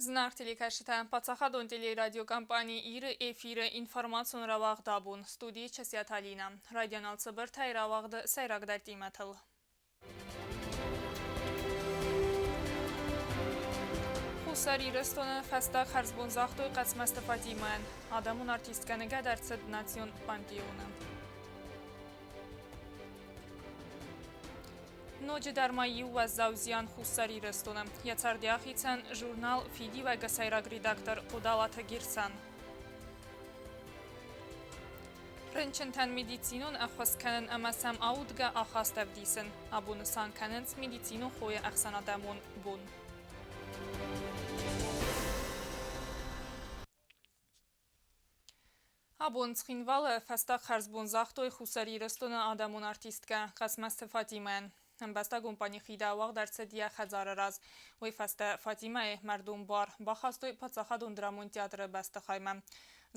Зынаргъ телекӕсджытӕ, паддзахадон телерадиокомпани «Ир-ы» эфиры информацион рауагъд абон студийы Часиаты Алинӕ. Райдиан алцыбыртӕй рауагъды сӕйрагдӕр темӕтыл. Хуссар Ирыстоны фӕстаг хӕрзбон загътой Хъӕцмӕзты Фатимӕйӕн. Адӕмон артисткӕ ныгӕд ӕрцыд национ пантеоны. Ноджыдӕр ма иу уӕззау зиан Хуссар Ирыстоны. Йӕ царды ахицӕн журнал «Фидиуӕг-ы» сӕйраг редактор Хъодалаты Герсан. Рынчынтӕн медицинон ӕххуыс кӕнын ӕмӕ сӕм аудгӕ ахаст ӕвдисын. Абон нысан кӕнынц медицинон хойы ӕхсӕнадӕмон бон. Абон Цхинвалы фӕстаг хӕрзбон загътой Хуссар Ирыстоны адӕмон артисткӕ Хъӕцмӕзты Фатимӕйӕн. Ӕмбӕстагон панихидӕ уагъд ӕрцыд йӕ хӕдзары раз. Уый фӕстӕ Фатимӕйы мӕрдон буар бахастой паддзахадон драмон театры бӕстыхаймӕ.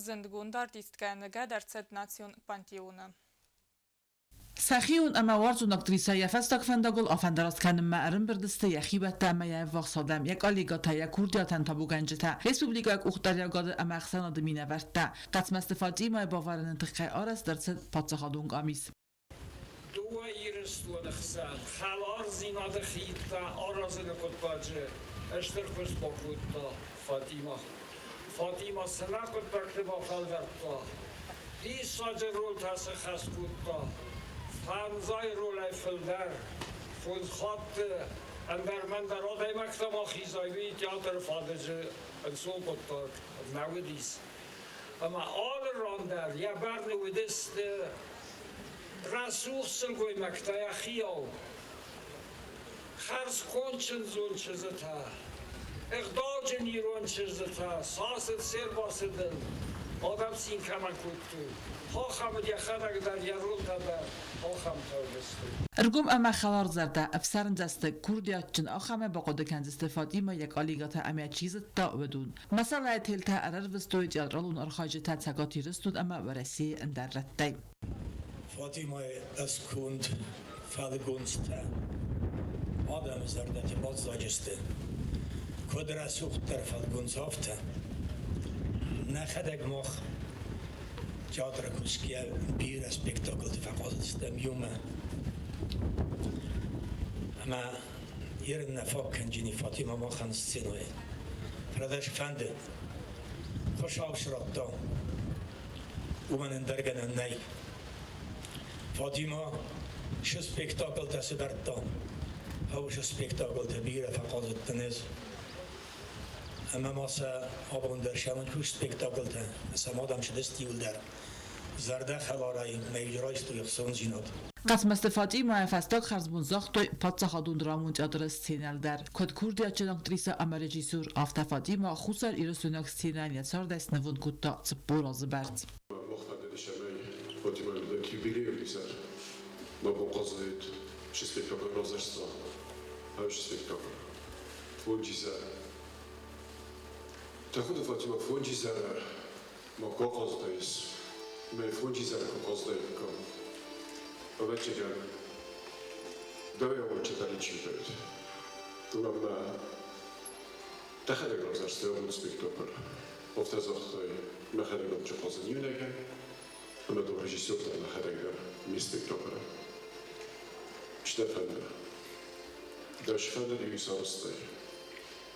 Зындгонд артисткӕ ныгӕд ӕрцыд национ пантеоны. Сӕхион ӕмӕ уарзон актрисӕ йӕ фӕстаг фӕндагыл афӕндараст кӕнынмӕ ӕрӕмбырд сты йӕ хиуӕттӕ ӕмӕ йӕ ӕввахс адӕм, йӕ коллегӕтӕ, йӕ курдиатӕн табугӕнджытӕ, республикӕйы къухдариуӕгады ӕмӕ ӕхсӕнады минӕвӕрттӕ. Хъӕцмӕзты Фатимӕйы бавӕрыны тыххӕй арӕзт ӕрцыд паддзахадон къамис. Дыууӕ Ирыстоны хсӕн хӕлардзинады хидтӕ аразыны хъуыддаджы стыр куыст бакодта Фатимӕ. Фатимӕ цы нӕ хъуыддӕгты бафӕлвӕрдта, диссаджы ролтӕ сыххӕст кодта, фӕндзай ролӕй фылдӕр, фондз хатты ӕндӕр-мӕндӕр адӕймӕгтӕм ахизай, уый театры фадыджы ӕнцон хъуыддаг нӕ уыдис. Ӕмӕ алы ран дӕр йӕ бӕрны уыдысты рӕсугъд сылгоймӕгтӕ йӕхиау, хӕрзконд чындздзон чызджытӕ, ӕгъдауджын ирон чызджытӕ, сӕ се рбацыдыл адӕм цин кӕмӕн кодтой, ахӕм уыд йӕхӕдӕг дӕр, йӕ ролтӕ дӕр ахӕмтӕ уыдысты. Ӕргом ӕмӕ хӕларзӕрдӕ, ӕфсӕрмдзӕстыг, курдиатджын ахӕмӕй бахъуыды кӕндзысты Фатимӕ йӕ коллегӕтӕ ӕмӕ чи зыдта, уыдон. Мӕсӕлӕйы телтӕ ӕрӕрвыстой театралон архайджытӕ Цӕгат Ирыстон ӕмӕ Уӕрӕсейы ӕндӕр рӕттӕй. Фатимӕйы ӕсконд фӕлгонцтӕ адӕмы зӕрдӕты баззадысты, куыд рӕсугъддӕр фӕлгонц, афтӕ. Нӕхӕдӕг мах театры кусгӕйӕ бирӕ спектаклты фӕхъазыдыстӕм иумӕ. Ӕмӕ ерын нӕ фаг кӕнджыни Фатимӕ махӕн сценӕйы. Фӕлӕ фӕнды, Хуыцау цы радта, уымӕн ӕндӕр гӕнӕн нӕй. Фатимӕ шы спектаклтӕ сывӕрдта, ӕвшы спектаклтӕ бирӕ фӕхъазыдтӕн ӕз. Ӕмӕ ма сӕ абон дӕр сӕмын куы спектаклтӕ, сӕ мадам сыдысты иуылдӕр. Зӕрдӕхӕларӕй мӕ райстой ӕхцондзинад. Хъӕцмӕзты Фатимӕйы фӕстаг хӕрзбон загътой паддзахадон драмон театры сценӕйыл дӕр. Куыд курдиатджын актрисӕ ӕмӕ режиссер, афтӕ Фатимӕ Хуссар Ирыстойнаг сценӕйӕн йӕ цардӕй снывонд кодта 40 азы бӕрц. Мах фӕндыдис ӕмӕ Фатимӕйы юбилейы изӕр мӕ бахъазыд шы спектакль равзӕрста, шы спектакль Фонджизӕр. Тӕхуды Фатимӕ Фонджизӕры ма куы ахъазыдаис, мӕ Фонджизӕры куы хъазыдаиккам, ӕвӕццӕгӕн, дӕуӕй амондджындӕр ничи уыдаид. Уымӕн ӕмӕ дӕхӕдӕг равзӕрстай абоны спектакль. Афтӕ загътай, мӕхӕдӕг адджын хъазын иунӕгӕй, ӕмӕ дӕу режиссер дӕр мӕхӕдӕг дӕр ме спектаклы. Чи дӕ фӕнды? Дӕ сфӕндыд-иу сарӕзтай.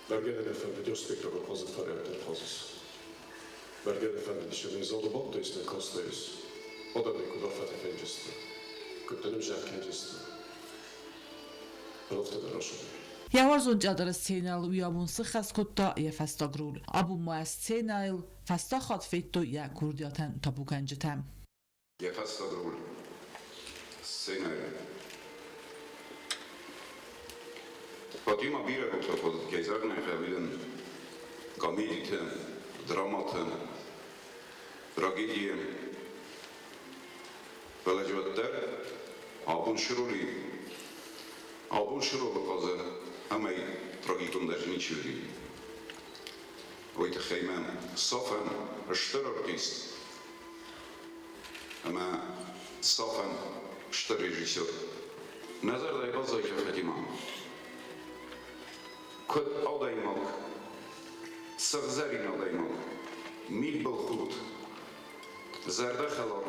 Бӕргӕ дӕ нӕ фӕндыд ё спектакль хъазын фӕрӕддӕр хъазыс. Бӕргӕ дӕ фӕндыдис ӕмӕ залы бадтаис мӕ кастаис, адӕмӕй куыд арфӕтӕ кӕнджысты, куыд дын ӕвзӕр кӕнджысты. Фӕлӕ афтӕ дӕр рацыди. Йӕ уарзон театры сценӕйыл уый абон сыххӕст кодта йӕ фӕстаг роль. Абон ма сценӕйыл фӕстаг хатт федтой йӕ курдиатӕн табугӕнджытӕ. Йӕ фӕстаг роль сценӕйыл. Фатимӕ бирӕ ролтӕ фӕзыд, кӕй зӕгъын ӕй хъӕуы, комедитӕ, драматӕ, трагедийӕ. Фӕлӕ уӕддӕр абон шы роли, абон шы ролы хъазы амӕй трагикондӕр ничи уыди. Уый тыххӕй мӕм Сафӕн стыр артист ӕмӕ Сафӕн стыр режиссер. Нӕ зӕрдӕйы баззайгӕ Фатимӕ. Куыд адӕймаг. Сыгъзӕрин адӕймаг, мидбылхудт, зӕрдӕхӕлар,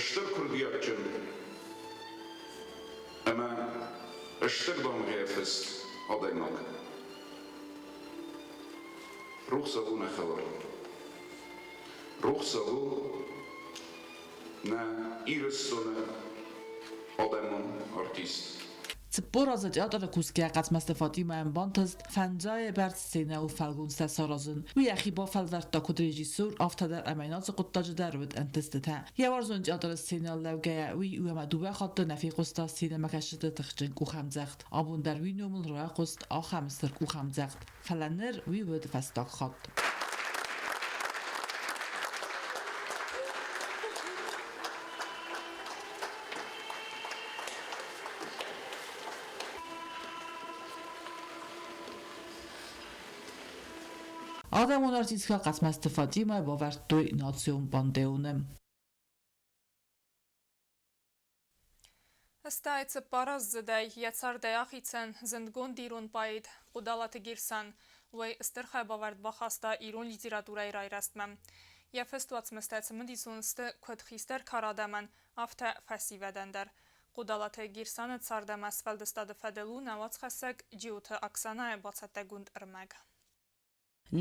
стыр курдиатджын ӕмӕ стыр дамгъӕйӕ фыст адӕймаг. Рухсаг у нӕ хӕлар. Рухсаг у нӕ Ирыстоны адӕмон артист. 40 азы театры кусгӕ Хъӕцмӕзты Фатимӕйӕн бантыст фӕндзайы бӕрц сценӕйыл фӕлгонцтӕ саразын. Уый йӕхи бафӕлвӕрдта куыд режиссер, афтӕ дӕр ӕмӕ йын ацы хъуыддаджы дӕр уыд ӕнтыстытӕ. Йӕ уарзон театры сценӕйыл лӕугӕйӕ, уый иу ӕмӕ дыууӕ хатты нӕ фехъуыста сценӕмӕкӕсджыты тыхджын къухӕмдзӕгъд. Абон дӕр уый номыл райхъуыст ахӕм стыр къухӕмдзӕгъд. Фӕлӕ ныр уый уыд фӕстаг хатт. Адӕмон артисткӕ Хъӕцмӕзты Фатимӕ бавӕрдтой национ пантеоны. Стай цыппараздзыдӕй йӕ цардӕй ахицӕн зындгонд ирон поэт Хъодалаты Герсан. Уый стыр хайбавӕрд бахаста ирон литературӕйы райрӕзтмӕ. Йӕ фыст уацмыстӕ цымыдисон сты куыд хистӕр кары адӕмӕн, афтӕ фӕсивӕдӕн дӕр. Хъодалаты Герсаны цард ӕмӕ сфӕлдыстады фӕдыл у нӕ уацхӕссӕг Джиоты Оксанайы бацӕттӕгонд ӕрмӕг.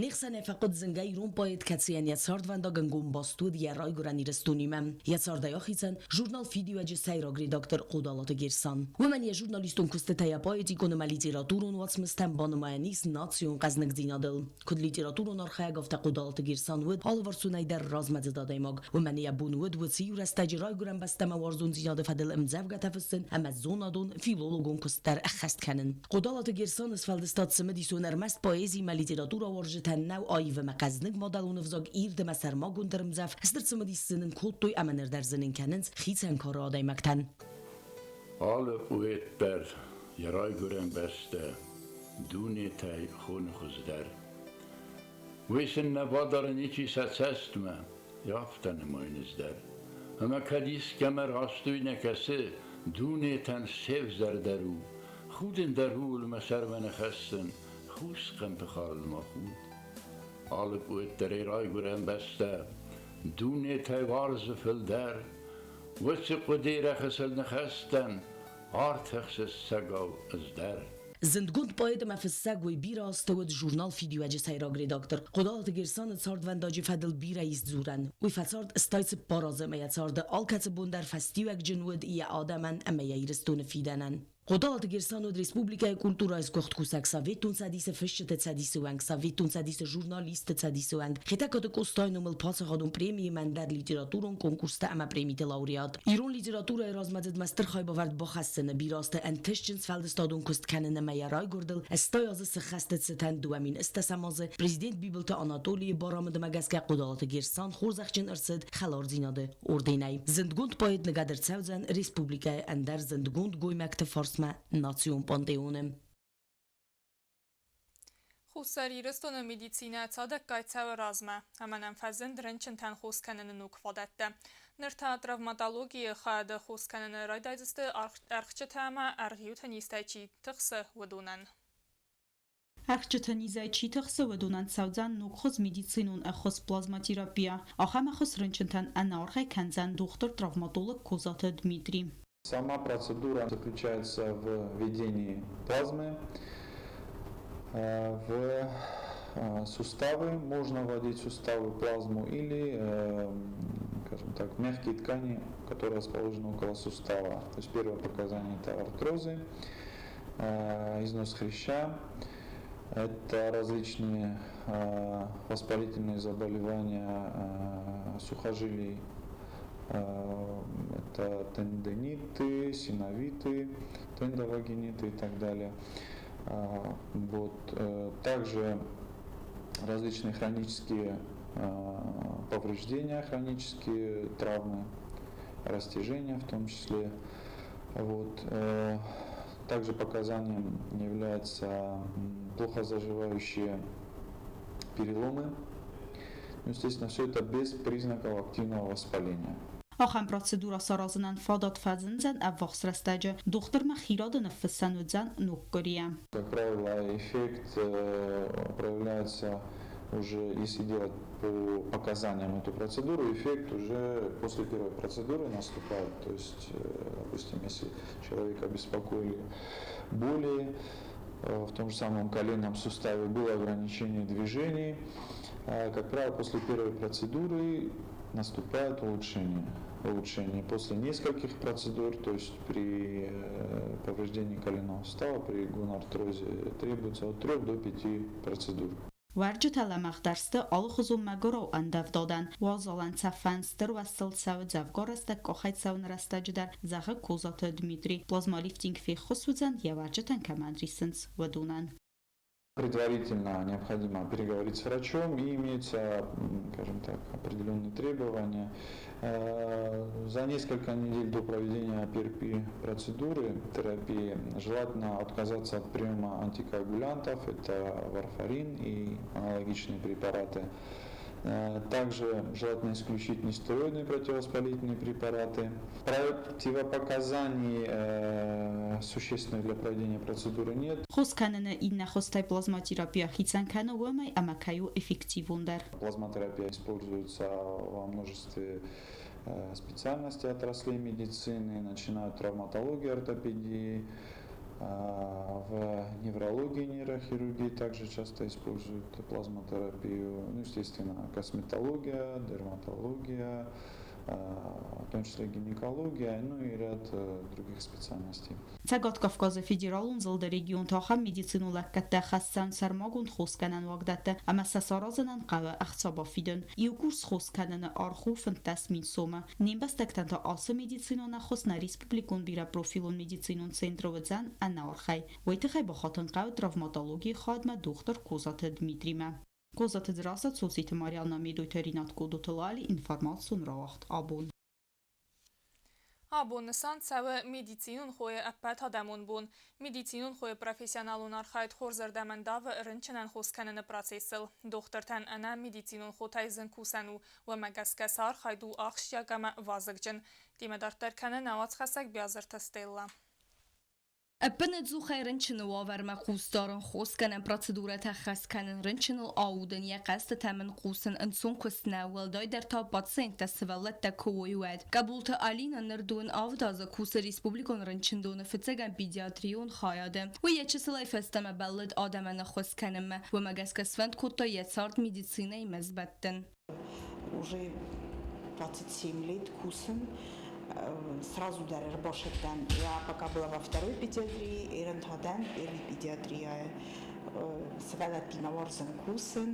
Не хсӕнӕй фӕхъуыд зынгӕ ирон поэт, кӕцыйӕн йӕ цардвӕндаг ӕнгом баст уыд йӕ райгуырӕн Ирыстонимӕ. Йӕ цардӕй ахицӕн журнал «Фидиуӕджы» сӕйраг редактор Хъодалаты Герсан. Уымӕн йӕ журналистон куыстытӕ йӕ поэтикон ӕмӕ литературон уацмыстӕм банымайӕн ис национ хъӕзныгдзинадыл. Куыд литературон архайӕг, афтӕ Хъодалаты Герсан уыд алыварсонӕй дӕр размӕдзыд адӕймаг. Уымӕн йӕ бон уыд уыцы иу рӕстӕджы райгуырӕн бӕстӕмӕ уарзондзинады фӕдыл ӕмдзӕвгӕтӕ фыссын ӕмӕ зонадон, филологон куыст дӕр ӕххӕст кӕнын. Хъодалаты Герсаны сфӕлдыстад цымыдисон ӕрмӕст поэзимӕ литературӕ уарзджытӕн нӕу аив ӕмӕ хъӕзныг мадӕлон ӕвзаг ирд ӕмӕ сӕрмагонд ӕрмдзӕф, стыр цымыдис сын ын кодтой ӕмӕ ныр дӕр зынын кӕнынц хицӕн кары адӕймӕгтӕн. Алы поэт дӕр йӕ райгуырӕн бӕстӕ дунетӕй хоны хуыздӕр. Уый сын нӕ бадары ничи сӕ цӕстмӕ, афтӕ нымайынц дӕр. Ӕмӕ кӕд искӕмӕ раст уый нӕ кӕсы, дунетӕн се взӕрдӕр у. Худын дӕр ууыл мӕ сӕрмӕ нӕ хӕссын, хус хъӕмпы халыл ма худ. Алы поэт дӕр ӕй райгуырӕн бӕстӕ дунетӕй уарзы фылдӕр. Уыцы хъуыдыйы рӕхысыл ныхӕстӕн арт ӕхсыссӕгау ӕз дӕр. Зындгонд поэт ӕмӕ фыссӕг уый бирӕ азты уыд журнал «Фидиуӕджы» сӕйраг редактор. Хъодалаты Герсаны цардвӕндаджы фӕдыл бирӕ ис дзурӕн. Уый фӕцард 64 азы ӕмӕ йӕ царды алкӕцы бон дӕр фӕстиуӕгджын уыд йӕ адӕмӕн ӕмӕ йӕ Ирыстоны фидӕнӕн. Хъодалаты Герсан уыд республикӕйы культурӕйы сгуыхт кусӕг Советон Цӕдисы фысджыты Цӕдисы уӕнг, Советон Цӕдисы журналистты Цӕдисы уӕнг, Хетӕгкаты Къостайы номыл паддзахадон премийы мӕндӕр литературон конкурстӕ ӕмӕ премиты лауреат. Ирон литературӕйы размӕдзыдмӕ стыр хайбавӕрд бахӕссыны бирӕ азты ӕнтыстджын сфӕлдыстадон куыст кӕнын ӕмӕ йӕ райгуырдыл 80 азы сыххӕсты цытӕн 2008 азы президент Бибылты Анатолийы барамындмӕ гӕсгӕ Хъодалаты Герсан хорзӕхджын ӕрцыд Хӕлардзинады орденӕй. Зындгонд поэт ныгӕд ӕрцӕудзӕн республикӕйы ӕндӕр зындгонд гоймӕгты фарсмӕ национ пантеоны. Хуссар Ирыстоны медицинӕ цадӕггай цӕуы размӕ, ӕмӕ нӕм фӕзынд рынчынтӕн хос кӕныны ног фадӕттӕ. Ныр та травматологийы хайады хос кӕныны райдайдзысты ӕрхджытӕ ӕмӕ ӕргъиуты низтӕй чи тыхсы, уыдонӕн. Ӕрхджыты низӕй чи тыхсы, уыдонӕн цӕудзӕн ногхуыз медицинон ӕххуыс плазмотерапия. Ахӕм ӕххуыс рынчынтӕн ӕнӕаргъӕй кӕндзӕн дохтыр-травматолог Козаты Дмитрий. Сама процедура заключается в введении плазмы в суставы. Можно вводить в суставы плазму или, скажем так, мягкие ткани, которые расположены около сустава. То есть первое показание – это артрозы, износ хряща, это различные воспалительные заболевания сухожилий, это тендиниты, синовиты, тендовагиниты и так далее. Вот. Также различные хронические повреждения, хронические травмы, растяжения в том числе. Вот. Также показанием являются плохо заживающие переломы. Ну, естественно, все это без признаков активного воспаления. Ахӕм процедурӕ саразынӕн фадат фӕзындзӕн ӕввахс рӕстӕджы. Дохтырмӕ хирады ныффыссӕн уыдзӕн ног къуырийӕ. Как правило, эффект проявляется уже, если делать по показаниям эту процедуру, эффект уже после первой процедуры наступает. То есть, допустим, если человека беспокоили боли в том же самом коленном суставе, было ограничение движений, как правило, после первой процедуры наступает улучшение. Улучшение после нескольких процедур, то есть при повреждении коленного сустава, при гонартрозе требуется от 3 до 5 процедур. Уӕрджытӕ лӕмӕгъдӕр сты алыхуызон мӕгуырау ӕндӕвдадӕн, уазалӕн, цӕфӕн, стыр уӕзтыл цӕуы дзӕвгар рӕстӕг къахӕй цӕуыны рӕстӕджы дӕр, зӕгъы Козаты Дмитрий. Плазмалифтинг феххуыс уыдзӕн, йӕ уӕрджытӕн кӕмӕн риссынц, уыдонӕн. Предварительно необходимо переговорить с врачом и имеются, скажем так, определенные требования. За несколько недель до проведения PRP процедуры терапии желательно отказаться от приема антикоагулянтов, это варфарин и аналогичные препараты. Также желательно исключить нестероидные противовоспалительные препараты. Противопоказаний существенных для проведения процедуры нет. Хос кӕныны иннӕ хуызтӕй плазматерапия хицӕн кӕны уымӕй, ӕмӕ кӕй у эффективондӕр. Плазматерапия используется во множестве специальностей отраслей медицины, начиная от травматологии, ортопедии, в неврологии, нейрохирургии также часто используют плазмотерапию, ну, естественно, косметология, дерматология, в том числе гинекология, ну и ряд других специальностей. Цӕгат Кавказы федералон зылды регионты ахӕм медицинон лӕггӕдтӕ хӕссӕн сӕрмагонд хосгӕнӕн уагдӕттӕ ӕмӕ сӕ саразынӕн хъӕуы ӕхца бафидын. Иу курс хос кӕныны аргъ у 15 000 сомы. Не мбӕстӕгтӕн та ацы медицинон ӕххуыс нӕ республикон бирӕпрофилон медицинон центры уыдзӕн ӕнӕаргъӕй. Уый тыххӕй бахатын хъӕуы травматологийы хайадмӕ дохтыр Козаты Дмитримӕ. Козаты Дзерассӕ, Цоциты Марианна, Медойты Ринат, Къодоты Лали, информацион рауагъд «Абон». Абон нысан цӕуы медицинон хойы ӕппӕтадӕмон бон. Медицинон хойы профессионалон архайд хорзӕрдӕм ӕндавы рынчынӕн хос кӕныны процессыл. Дохтыртӕн ӕнӕ медицинон хотӕй зын кусӕн у, уымӕ гӕсгӕ сӕ архайд у ахсджиаг ӕмӕ вазыгджын. Темӕ дарддӕр кӕны нӕ уацхӕссӕг Биазырты Стелла. Ӕппынӕдзухӕй рынчыны уавӕрмӕ хъус дарын, хосгӕнӕн процедурӕтӕ ӕххӕст кӕнын, рынчыныл аудын, йӕ хъӕстытӕм ын хъусын ӕнцон куыст нӕу, уӕлдайдӕр та пациенттӕ сывӕллӕттӕ куы уой, уӕд. Къӕбулты Алинӕ ныр 27 азы кусы республикон рынчындоны фыццӕгӕм педиатрион хайады. Уый йӕ чысылӕй фӕстӕмӕ бӕллыд адӕмӕн ӕххуыс кӕнынмӕ, уымӕ гӕсгӕ сфӕнд кодта йӕ цард медицинӕимӕ сбӕттын. Уже 27 лет кусын. Сразу дӕр ӕрбасадтӕн. Я пока была во второй педиатрии, ӕрӕнцадӕн первой педиатрия. Сывӕллӕттимӕ уарзын кусын.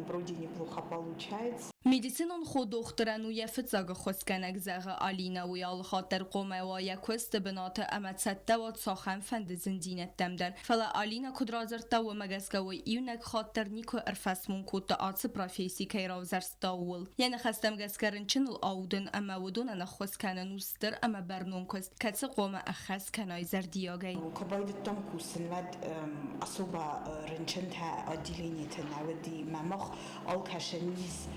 Вроде неплохо получается. Медицинон хо дохтырӕн у йӕ фыццаг ӕххуысгӕнӕг, зӕгъы Алинӕ. Уый алы хатт дӕр хъуамӕ уа йӕ куысты бынаты ӕмӕ цӕттӕ уа цахӕмфӕнды зындзинӕдтӕм дӕр. Фӕлӕ Алинӕ куыд радзырдта, уымӕ гӕсгӕ уый иунӕг хатт дӕр никуы ӕрфӕсмон кодта, ацы професси кӕй равзӕрста, ууыл. Йӕ ныхӕстӕм гӕсгӕ рынчыныл аудын ӕмӕ уыдонӕн ӕххуыс кӕнын у стыр ӕмӕ бӕрнон куыст, кӕцы хъуамӕ ӕххӕст кӕнай зӕрдиагӕй. Куы байдыдтам кусын, уӕд особо рынчынтӕ отделениеты нӕ уыди. Мӕ мах алкӕцы низ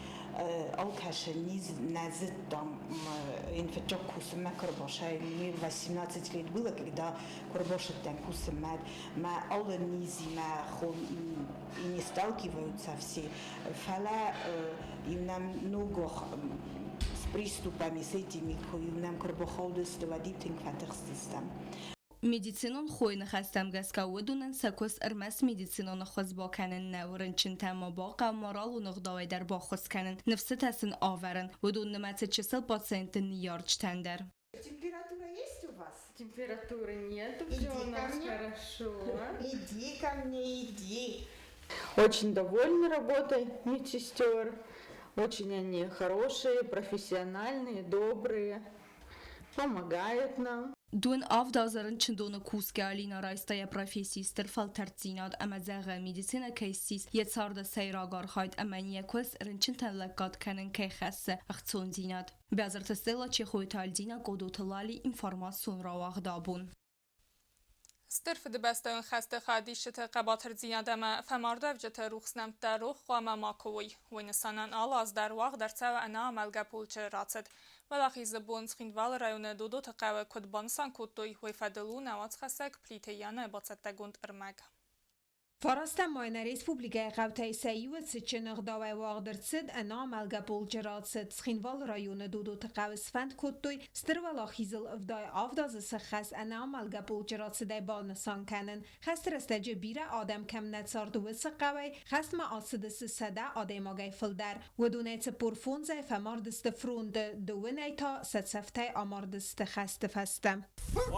нӕ зыдтам. Ын фыццаг кусынмӕ куы ӕрбасай, мне 18 лет было, когда куы ӕрбасыдтӕн кусынмӕ, мӕ алы низимӕ и не сталкиваются все. Фӕлӕ иу нӕм ног с приступами, с этими, куы нӕм куы ӕрбахаудысты, уӕд-иу тынг фӕтыхстыстӕм. Медицинон хойы ныхӕстӕм гӕсгӕ уыдонӕн сӕ куыст ӕрмӕст медицинон ӕххуыс бакӕнын нӕу, рынчынтӕн ма бахъӕуы моралон ӕгъдауӕй дӕр баххуыс кӕнын, ныфсытӕ сын авӕрын. Уыдон нымӕцы чысыл пациентты ныййарджытӕн дӕр. Температура есть у вас? Температуры нет, Иди все у ко нас мне. хорошо. Иди ко мне, иди. Очень довольны работой медсестер. Очень они хорошие, профессиональные, добрые. Помогают нам. 27 азы рынчындоны кусгӕ Алинӕ райста йӕ профессийы стыр фӕлтӕрддзинад ӕмӕ зӕгъы, медицинӕ кӕй ссис йӕ царды сӕйраг архайд ӕмӕ йӕ куыст рынчынтӕн лӕггад кӕнын кӕй хӕссы ӕхцондзинад. Биазырты Стелла, Чехойты Альдина, Къодоты Лали, информацион рауагъд «Абон». Стыр Фыдыбӕстӕйон хӕсты хайадисджыты хъӕбатырдзинад ӕмӕ фӕмардуӕвджыты рухс нӕмттӕ рох хъуамӕ макуы уой. Уый нысанӕн алы аз дӕр уагъд ӕрцӕуы ӕнӕамӕлгӕ полчы рацыд. Уӕлахизы бон Цхинвалы районы Додоты хъӕуы куыд банысан кодтой, уый фӕдыл у нӕ уацхӕссӕг Плиты Янӕ бацӕттӕгонд ӕрмӕг. Фарастӕм майы нӕ республикӕйы хъӕутӕй сӕ иуы цытджын ӕгъдауӕй уагъд ӕрцыд ӕнӕамӕлгӕ полчъы рацыд. Цхинвалы районы Додоты хъӕуы сфӕнд кодтой Стыр Уӕлахизыл 77 азы сӕххӕст ӕнӕамӕлгӕ полчъы рацыдӕй банысан кӕнын. Хӕсты рӕстӕджы бирӕ адӕм кӕм нӕ цард, уыцы хъӕуӕй хӕстмӕ ацыдысты 100 адӕймагӕй фылдӕр. Уыдонӕй 45-ӕй фӕмард сты фронты, дыууынӕй та сӕ цӕфтӕй амардысты хӕсты фӕстӕ.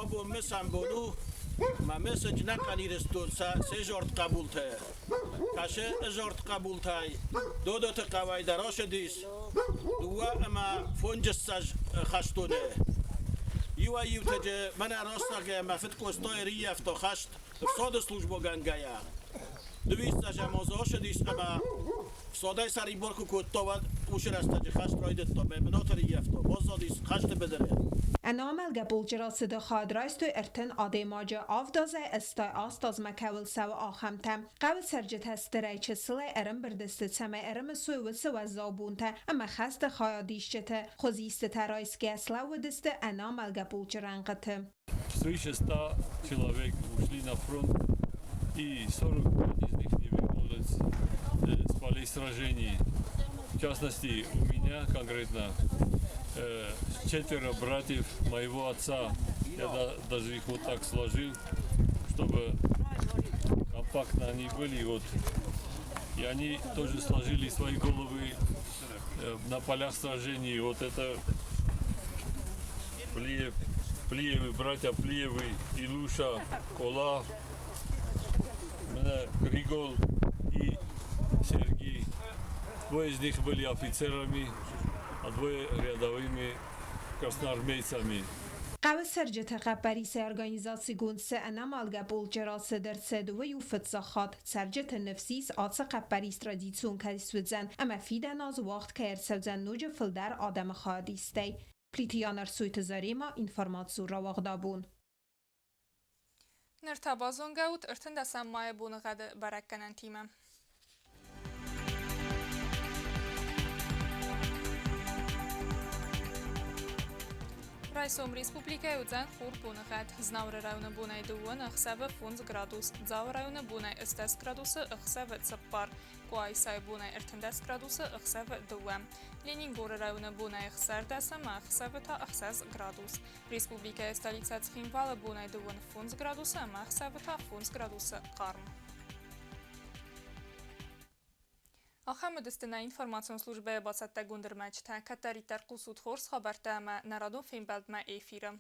Абон мысӕн бон у, мӕ месседж нӕхъӕн Ирыстон сӕ сезорд хъӕбултӕ. Кӕсы ызорд хъӕбултӕй Додоты хъӕуӕй дӕр ацыдис дыууӕ ӕмӕ фонджыссӕдз хӕстоны. Иуӕй-иутӕджы мӕнӕ рӕстӕгӕй мӕ фыд Къостайы рыййӕфта хӕст ӕфсады службӕгӕнгӕйӕ. Дыууиссӕдз ӕмӕ дзы ацыдис ӕмӕ ӕфсадӕй сӕрибар куы кодта, уӕд уыцы рӕстӕджы хӕст райдыдта, мӕ бынаты рыййӕфта, баззадис хӕсты быдыры. Ӕнӕамӕлгӕ полчъы рацыды хайад райстой 30 адӕймаджы, авд азӕй 88 азмӕ кӕуыл цӕуы, ахӕмтӕ. Хъӕуы цӕрджытӕ стырӕй-чысылӕй ӕрӕмбырд сты, цӕмӕй ӕрымысой уыцы уӕззау бонтӕ ӕмӕ хӕсты хайадисджыты хуызистытӕ райсгӕ слӕууыдысты ӕнӕамӕлгӕ полчъы рӕнхъыты. Свыше 100 человек ушли на фронт, и 45 из них не вернулись с полей сражений. В частности, у меня конкретно четверо братьев моего отца. Я даже их вот так сложил, чтобы компактно они были. Вот. И они тоже сложили свои головы на полях сражений. Вот это Плиев, Плиевы, братья Плиевы, Илюша, Кола, Григол и Сергей. Двое из них были офицерами, а двое рядовыми красноармейцами. Хъӕуы цӕрджыты хъӕппӕрисӕй организацигонд цы ӕнӕмӕлгӕ полчъы рацыд ӕрцыд, уый у фыццаг хатт. Цӕрджыты ныфс ис, ацы хъӕппӕрис традицион кӕй суыдзӕн ӕмӕ фидӕн аз уагъд кӕй ӕрцӕудзӕн ноджы фылдӕр адӕмы хайадистӕй. Плиты Янарсойты Заремӕ, информацион рауагъдабон. Ныр та базонгӕ ут 13 майы боныгъӕды бӕрӕггӕнӕнтимӕ. Райсом республикӕйы уыдзӕн хур боныгъӕд. Знауыры районы бонӕй дыууын, ӕхсӕвы 5 градус, Дзауы районы бонӕй 18 градусы, ӕхсӕвы 4, Къуайсайы бонӕй 13 градусы, ӕхсӕвы 2. Ленингоры районы бонӕй 16 ӕмӕ ӕхсӕвы та 6 градус. Республикӕйы столицӕ Цхинвалы бонӕй 25 градусы ӕмӕ ӕхсӕвы та 5 градусы хъарм. Ахӕм уыдысты нӕ информацион службӕйы бацӕттӕгонд ӕрмӕджытӕ. Кӕддӕриддӕр хъусут хорз хабӕрттӕ ӕмӕ нӕ радон фембӕлдмӕ эфиры.